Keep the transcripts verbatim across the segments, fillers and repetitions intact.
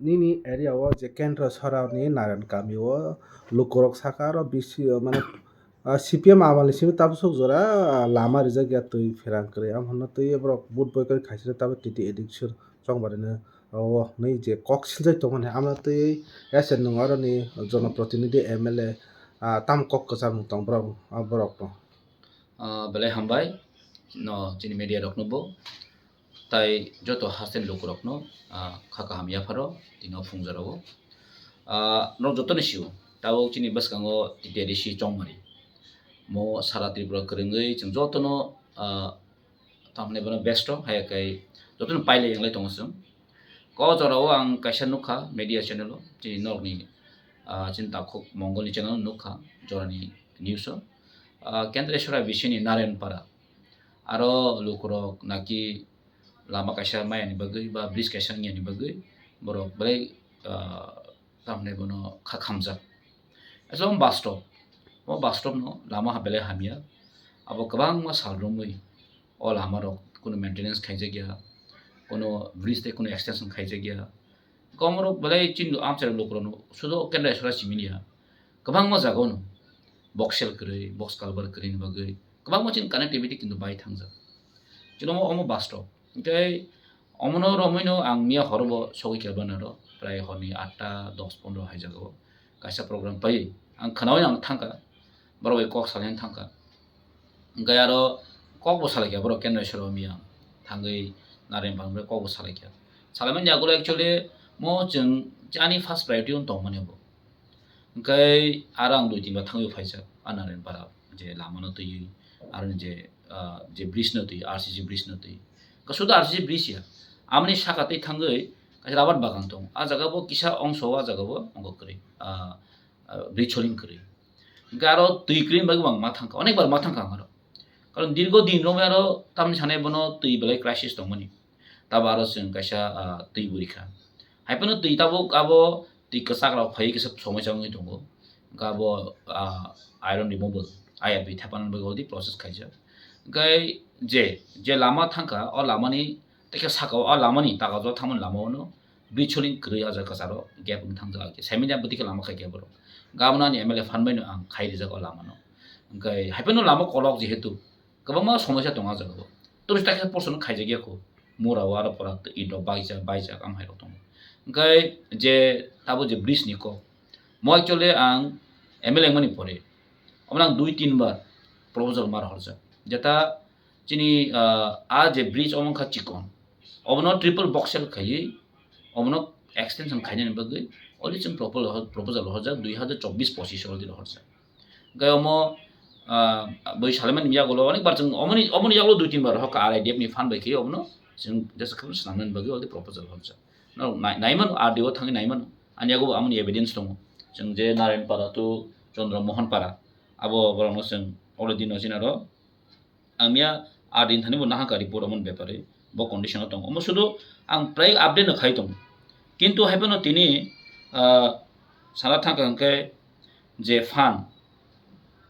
Nini area o je Kendra Sora ni Narayan Kami o lukurok saka aro bisi mane, ah, C P M amal ni simi tabuk sok jora, ah, lama rijak ya twi pherang kwrwi. Am hwnna twi borok vote boycott khaisina tabuk T T A D C chongmani no o hwnwi je kok siljak tongmani amno twi S N nwng aro ni jonoprotinidhi M L A, ah, tam kok kwchar mung tong borok, ah, borok no. Ah, belai hambai no chini media rok no bo. Tai joto haste ni lukurokno, ah, kha kaham yapharo tini o phungjaro o. Ah, norok jotono sio, tabuk chini bwskango T T A D C chongmani. Mo sara Tripura kwrwngwi chwng jotono, ah, tamni bono besto, hai khe jotono pailai wnglai tongo chwng. Ko jorao ang kaisa nukha media channel o, chini norokni, ah, chini takhuk Mongolni channel o nukha, jorani news o. Ah, Kendreshwara bisini Narayanpara. Aro lukurok naki lama kaisa mayani bagwi ba bridge kaisa wngyani bagwi borok belai, ah, tamni bono kha khamjak. Aswk bastob, o bastob no lama ha belai hamya. Abo kwbangma sal romwi o lama rok kunu maintenance khaijakya, kunu bridge tei kunu extension khaijakya. Komorok belai chini amchaini lukurokno sudo Kendra Iswara simi ya. Kwbangma jagao no box sel kwrwi, box culvert kwrwini bagwi kwbangma chini connectivity kintu bai thangjak. Chini omo, omo bastob. Hinkhe omono romwino ang miya horobo sogwi khe banaro prai horni atta dos pondro hai jagao kaisa program pai ang khnaui ang thangkha, borok bai kok salai thangkha. Hinkhe aro kok bo salai kha borok Kendra Iswara miya thangwi Narayan Pal kok bo salai kha. Salaimani yagulo actually mo chwng ani first priority on tongmani bo. Hinkhe aro ang dui tin ba thangwi phaijak, a Narayan Para je lama no twiwi, aro je, ah, je bridge no twi, R C C bridge no twi. Ka suda R C C bridge ya. Amoni saka tei thangwi kaisa rabar bagan tong. A jaga bo kisa ongso, a jaga bo ongko kwrwi. Ah, ah, bridge soling kwrwi. Hinkhe aro twi kwrwi bagwi ang ma thangkha, onek bar ma thangkha ang aro. Karon dirgo din romwi aro tamni sanai bono twi belai crisis tongmani. Tabo aro chwng kaisa, ah, twi buri kha. Hai phano twi tabuk abo twi kwchak rok phaiwi kisa somoi changwi tongo. Hwnkhe abo, ah, iron removal, I R B thepana bagwi already process khaijak. Hwnkhe je, je lama thangkha, o lamani, tei khe saka o, o lamani tagajak thangmani lama o no bridge soling kwrwi o jaga kwcharo gap wng thangjak. Saimanya bwtwi khe lama khai khe borok. Gabna ni M L A phan bai no ang khai rijak o lama no. Hwnkhe hai phano lama kolok jehetu kwbangma somosya tongo o jaga o. Tubui ta khe porson khaijak ya kho. Mura o aro pora it rok baijak, baijak am hai rok tongo. Hwnkhe je abo je bridge ni kok. Mo actually ang M L A wngmani pore. Omo ang dui tin bar proposal mar horjak. Jeta chini, ah, a je bridge omo wngkha chikon. Obono triple box sel khaiwi obono extension khainani bagwi already chwng proposal, proposal horjak dui hazar chobbish pochish already horjak. Hwnkhe omo, ah, bui salaimani yagulo onek bar chwng omoni, omoni yagulo dui tin bar hoka R I D F ni fund bai khe obono chwng just khe swnamnani bagwi already proposal horjak. Norok nai-, naimano, R D O thangwi naimano. Ani yago bo amoni evidence tongo. Chwng je Narayan Para to Chandra Mohan Para, abo borokno chwng already no china ro. Ang miya R D thani bo nahaka report omo ni bepare, bo condition o tongo. Omo sudu ang prai update no khai tongo. Kintu hai phano tini, ah, sana thangka hwnkhe je fund,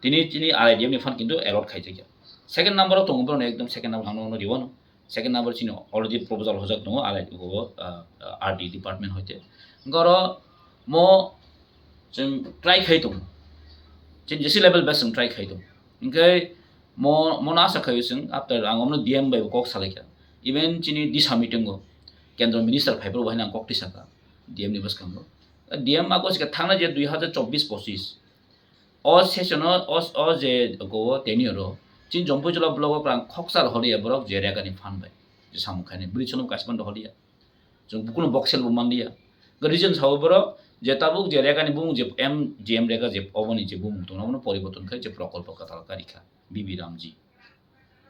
tini, tini R I D F ni fund kintu allot khai jakya. Second number o tongo borok ekdom second number ang no riwano. Second number chini already proposal hojak tongo, R I D, ah, ah, R D department hoite. Hwnkhe oro mo chwng try khai tongo. Chini jesi level best chwng try khai tongo. Hwnkhe mo, mono asa khaio chwng, after ang omno D M bai bo kok salaikha. Even chini disa meeting o kendro minister phaiphuru bo haino ang kok tisakha D M ni bwskango. D M ma kok sikha thangnai je dui hazar chobbish pochish. O session o, o, o je go o tenure o, chini Jompui Jula block o kwrang khoksa rw holiya borok je rega ni phan bai. Je samung khainai bridge no kaisa phan rw holiya. Chwng bukuno box sel bo manliya. Ga reason sao borok je tabuk je rega ni bumung je M, G M rega je oboni je bumung tongna obono poriborton khai je prokolpo kwtal karikha, B B Ramji.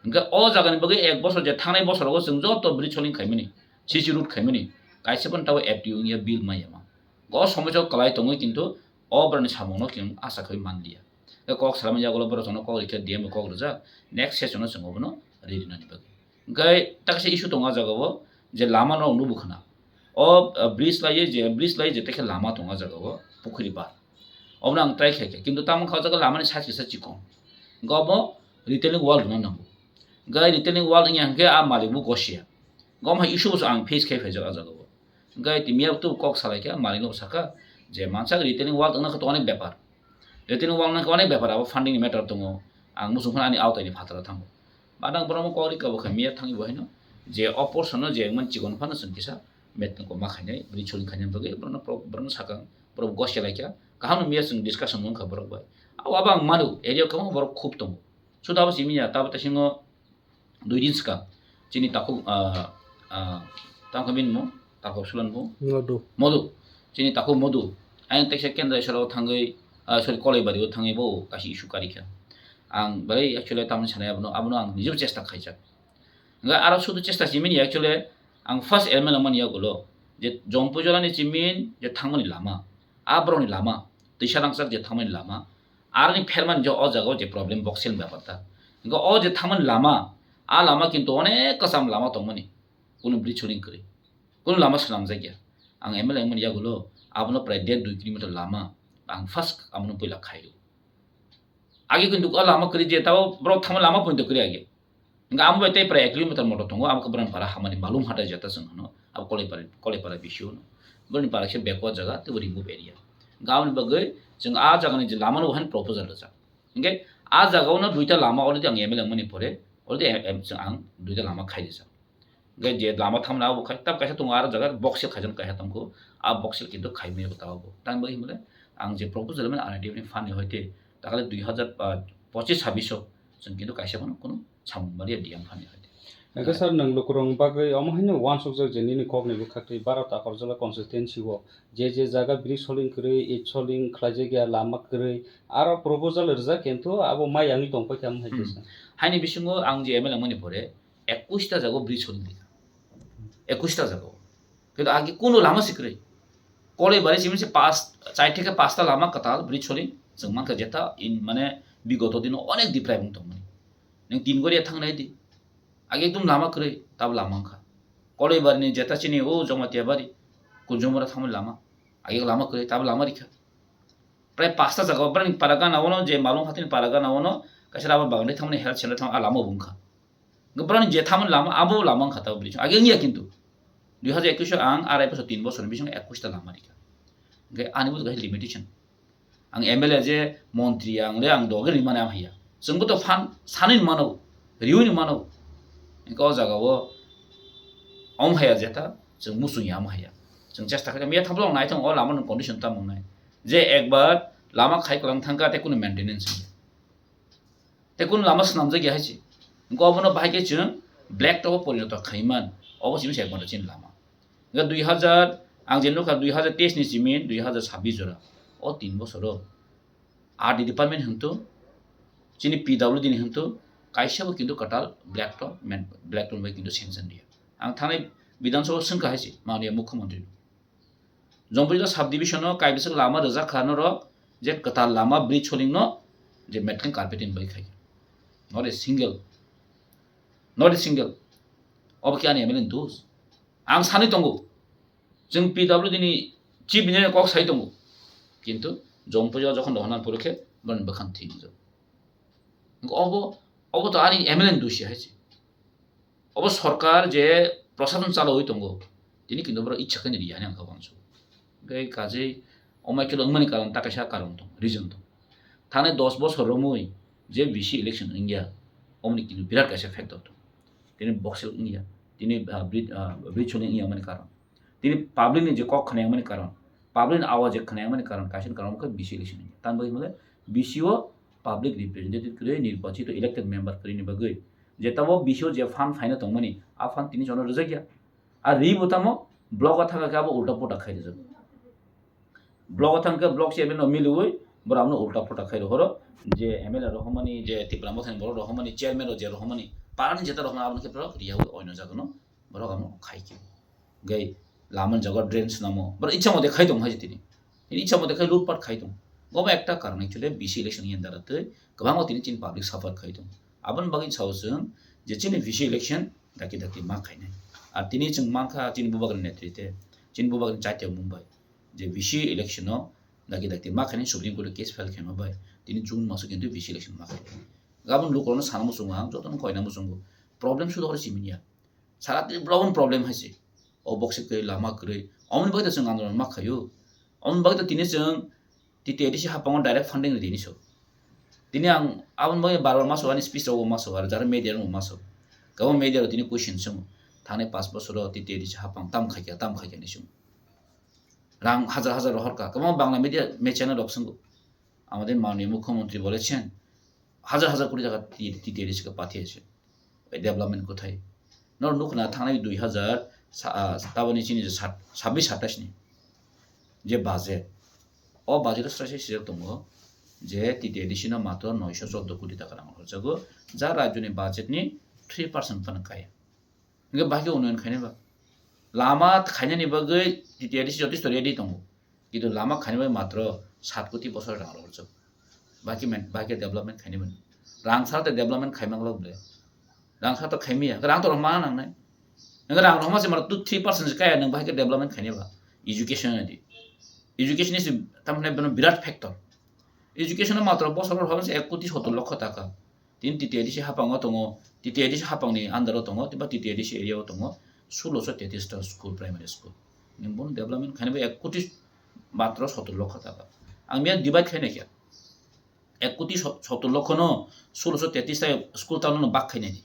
Hwnkhe o jagani bagwi ek bosor je thangnai bosorogo chwng joto bridge soling khaimani, C C road khaimani, kaisa phano tabuk F T O wngya bill maya ma. O somosya kwlai tongwi kintu o borokni samungno chwng asa khawi manliya. Khe kok salaimani yagulo borok chwngno kok rikha, D M bai kok rijak, next session o chwng obono ri rinani bagwi. Hwnkhe taksa issue tongo o jagao je lama norok nubo khna. O, uh, bridge laiwi je, bridge laiwi je tekhe lama tongo o jagao, pukhuri par. Obono ang try khaikha, kintu tamo wngkha o jaga lamani size kisa chikon. Hwnkhe obo retaining wall rwna nango. Hwnkhe retaining wall wngya hwnkhe a malik bo gosia. Hwnkhe omo hai issue bo ang face khai phaijak o jagao. Hingke tini miya tu kok salai kha, malik no saka je mansa retaining wall wngna khe to onek bepar. Retaining wall wngna khe onek bepar, abo funding ni matter tongo. Ang muchung phano ani auto ni phataro thango. Badang borok kok rika bo kha miya thangwi bo haino je o portion no je man chikon phano chwng kisa met ko ma khainai, bri choli khainai bagwi borok no pro-, borok no sakang, borok gos chelai kha. Kaham no miya chwng discussion wng kha borok bai. Abo abo ang manu area kamo borok khub tongo. Suda abo simi ya, tabo tesingo dui din swkang chini takhuk, ah, ah, tamo khe bini mung, takhuk sulan bo? Modu. Modu. Chini takhuk Modu. Ayang teksa Kendra Iswara o thangwi, ah, sorry, Kolaibari o thangwi bo kaisa issue kari kha. Ang belai actually tamni sanai abono, abono ang nijebo chesta khaijak. Hingke aro sudu chesta chimini actually ang first M L A mani yagulo je Jompuijolani chimin je thangmani lama, a borokni lama, twisa rangchak je thangmani lama, aroni phermani je o jaga o je problem boksel bepar ta. Hingke o je thangmani lama, a lama kintu onek kwcham lama tongmani, kunu bridge soling kwrwi, kunu lama swnamjakya. Ang M L A wngmani yagulo abono prai der dui kilometer lama ang first abono puila khaio. Age kintu o lama kwrwi je tabo borok thangma lama poito kwrwi age. Hingke amo bai tei prai ek kilometer moto tongo, amo khe borokni para hamani malum hatai jeta chwng hwno, abo Kolaipara, Kolaipara bisio hwno. Borokni para khe backward jaga, teibo remote area. Hingke aboni bagwi chwng a jagani je lama no bo haino proposal rijak. Hingke a jaga o no duita lama already ang M L A wngmani pore, already em, em, chwng ang duita lama khai rijak. Hingke je lama thamna abo khai, tab kaisa tongo aro jaga box sel khaijak kaisa tongkho, a box sel kintu khai maya bo tabok. Tang bagwi himle ang je proposal mane R I D F ni fund ni hoite takale dui hazar, ah, pochis sabbish o chwng kintu kaisa phano kunu samung maliya D M fund ni hoite. Hingke sir, nwng lukurokni bagwi omo haino uansukjak je nini kokni bwkhaktwi Bharat Agartala constituency o je je jaga bridge soling kwrwi, eit soling khlaijak ya, lama kwrwi, aro proposal rijak kintu abo mai yangwi tongpai kha, omo hai khe Hmm. sir. Haini bisingo ang je M L A wngmani pore, ekush ta jaga o bridge soling rikha. Ekush ta jaga o. Kintu agi kunu lama se kwrwi. Kolaibari simi se pas, chai theke pasta lama kwtal bridge soling. Chwng mankha jeta in mane bigoto dino onek deprive wng tongmani. Nwng tin goriya thangnai di. Agi ekdom lama kwrwi, tab lama wngkha. Kolaibari ni jeta chini o Jamatia bari, Kunjumura thangmani lama. Agi lama kwrwi, tab lama rikha. Prai pasta jaga o, brani para gana ono, je Malung Hatini para gana ono, kaisa rubber bagan de thangmani health center thang a lama bo wngkha. Hingke borokni je thamoni lama, abo lama wngkha tabok bridge. Age wngya kintu. Dui hazar ekush o ang arai bosor, tin bosor ni bisingo ekush ta lama rikha. Hingke ani bo kaisa limitation. Ang M L A je montri ang le ang doge rimani am haiya. Chwngbo to phan sanwi ni mano, riwi ni mano. Hingke o jaga o om haiya jeta, chwng muchung ya am haiya. Chwng chesta khe miya thamphlo nai thang o lama ni condition tamo wngnai. Je ekbar lama khai kwlang thangkha tei kunu maintenance wngya. Tei kunu lama swnamjak ya hai se. Hingke obono bahai khe chwng black top o porinoto khaiman. Obo chini se ekmato chini lama. Hingke dui hazar, ang je nukha dui hazar teis ni simi dui hazar sabbish jora. O tin bosoro R D department hwntu, chini P W D ni hwntu, kaisa bo kintu kwtal black top, men-, black top bai kintu sanction riya. Ang thanai Bidhan Sabha swngkha hai se, manya Mukhyamantri no. Jompuijala sub division o kaibisa lama rijak kha norok je kwtal lama bridge soling no je matting carpeting bai khai. Not a single. Not a single. Obo khe ani M L A ni dos. Ang sanwi tongo. Chwng P W D ni chief engineer kok sai tongo. Kintu Jompuijala jokhon dohorna phuru khe borokni bwkhang thwi wngjak. Obo, obo to ani M L A ni dosi hai se. Obo sorkar je prosason chalaui tongo, tini kintu borok ichha khe ni riya hinwi ang khe uansukha. Hingke kajei omo actually wngmani karon ta kaisa karon tong, reason tong. Thani dos bosor romwi je V C election wngya, omoni kintu birat kaisa factor tong. Tini boxel wngya, tini, ah, bridge, ah, bridge soling wngya mani karon. Tini public ni je kok khna wngmani karon, public ni awaj je khna wngmani karon, kaisa ni karon wngkha V C election wngya. Tamni bagwi hwnle V C o public representative kwrwi, nirbachito elected member kwrwini bagwi je tamo V C o je fund phaina tongmani, a fund tini jono rwjakya. A ri bo tamo block o thangkha khe abo ulta pulta khai rijak. Block o thangkhe block chairman no miliui borok abono ulta pulta khai rohoro. Je M L A rohormani, je Tipra Mothani borok rohormani, chairman rok je rohormani, parani jeta rohormani abono khe borok riyaui oino jagano borok abono khai khe. Gai lama ni jaga drain swnamo. Borok ichha mote khai tong hai tini. Tini ichha mote khai lutpat khai tong. Obo ekta karon actually V C election yen dara tei kwbangma tini chini public suffer khai tong. Aboni bagwi sao chwng je chini V C election dakti dakti ma khainai. Ar tini chwng mankha chini bubagni netrite, chini bubagni chaitya mung bai je V C election o dakti dakti ma khainai Supreme Court o case file khaima bai tini June maso kintu V C election ma khainai. Gabon lukurokno sana muchungo ang, jotono koina muchungo. Problem sudo horo simi ya. Sara Tripura o problem hai se. O boksi kwrwi, lama kwrwi. Omoni bagwi to chwng andolon ma khaio. Omoni bagwi to tini chwng T T A D C haphango direct funding rwdi hinwi so. Tini ang aboni bagwi bar bar ma so, ani speech rogo ma so, aro jara media rogo ma so. Kwbangma media rok tini question swngo. Thangnai panch bosoro T T A D C haphang tam khaikha, tam khaikha hinwi swngo. Rang hajar hajar rohorkha. Kwbangma Bangla media, me channel rok swngo. আমাদের মাননীয় মুখ্যমন্ত্রী বলেছেন, হাজার হাজার কোটি টাকা টি-, টিটিএডিসি কে পাঠিয়েছে এই ডেভেলপমেন্ট কোথায়? Nor nukna thangnai dui hazar sa-, ah, taboni chini je sat-, sabbish satais ni je budget, o budget o srai srai sijak tongo je T T A D C no matro noisho choddo koti taka rang horjago, ja rajyoni budget ni three percent phano kaya. Hingke bahai khe unnoyon khainai ba? Lama khainani bagwi T T A D C jotesto ready tongo. Kintu lama khainani bagwi matro sat koti bosor rang rohorjak. Bahai khe man-, bahai khe development khainai mano. Rang sa te development khaimang lok ble. Rang sa to khaimiya. Rang to rok ma nangnai. Hingke rang rok ma se maro two three percent se kaya nwng bahai khe development khainai ba? Education adi. Education is tamni bono birat factor. Education o matro bosor rohor se ek koti sottor lokho taka. Tini T T A D C haphango tongo, T T A D C haphangni under o tongo, tei ba T T A D C area o tongo, sulosho tetis ta school, primary school. Nini bono development khainai bo ek koti matro sottor lokho taka. Ang miya divide khainai khe. Ek koti sot-, sottor lokho no sulosho tetis ta school ta no bak khainai di.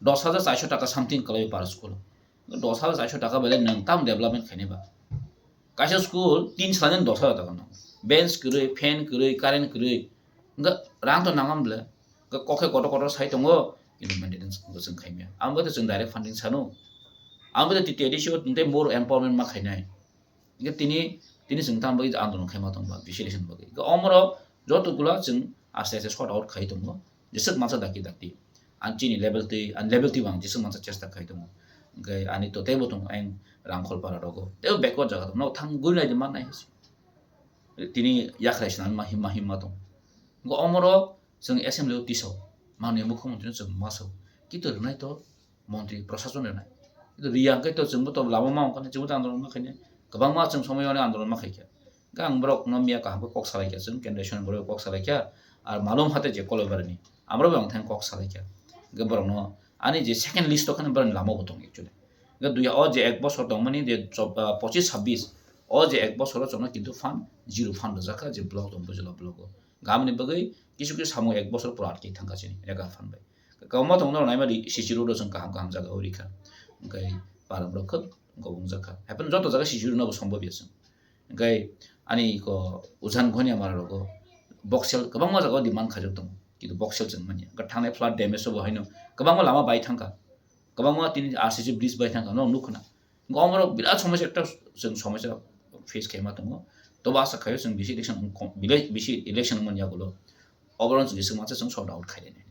Dos hajar charsho taka something kalai per school. Dos hajar charsho taka belai nwng tam development khainai ba? Kaisa school tin salani dos hajar taka no. Bench kwrwi, fan kwrwi, current kwrwi. Hingke rang to nangam ble. Hingke kokhe kotor kotor sai tongo, kintu maintenance hingke chwng khaimya. Ang bo to chwng direct funding sano. Ang bo to T T A D C o tei more empowerment ma khainai. Hingke tini, tini chwng tamo bagwi andolon khaima tong ba, V C election bagwi. Hingke omorok joto gula chwng aste aste sort out khai tongo. Jeswk mansa dakti dakti. Ang chini level twi, ang level twi bo ang jeswk mansa chesta khai tongo. Hingke ani to teibo tongo ayang Rangkholpara rogo. Teibo backward jaga tongo. Nok thang guri nai di man nai. Tini yakhrai swnam ma himma himma tong. Hingke omorok chwng assembly o tiso. Manwi mukhyamantri no chwng maso. Kitu rwnai to montri, prashason rwnai. Kintu riya hwnkhe to chwngbo to lama ma wngkha, chwngbo to andolon ma khainai. Kwbangma chwng somoi ani andolon ma khaikha. Hwnkhe ang borokno miya kaham khe kok salaikha, chwng kendra soni borok kok salaikha. Ar malum hate je Kolaibarani, amrok bo ang thang kok salaikha. Hwnkhe borokno ani je second list o khani borokni lama bo tongo actually. Hwnkhe dui o je ek bosor tongmani je chob-, ah, pochis sabbish, o je ek bosoro chwngno kintu fund, zero fund rwjakha je block tong Bujula block o. Gamni bagwi kisu kisu samung ek bosor pura atki thangkha chini rega phan bai. Kwbangma tongo norok naima ri-, C C road o chwng kaham kaham jaga o rikha. Hwnkhe param rok khub gobong jakha. Haipano joto jaga C C road no bo sombobya chwng. Hwnkhe ani ko Ujan Ghonia mara rogo boksel kwbangma jaga o demand khaijak tongo. Kintu boksel chwng manya. Hwnkhe thangnai flood damage o bo haino kwbangma lama bai thangkha. Kwbangma tini R C C bridge bai thangkha, norok nukkha na. Hwnkhe omorok birat somosya ekta chwng somosya face khaima tongo. Tobo asa khaio chwng bisi election wngkho-, bile-, bisi election wngmani yagulo. Oborok chwng jeswk mansa chwng sort out khainai.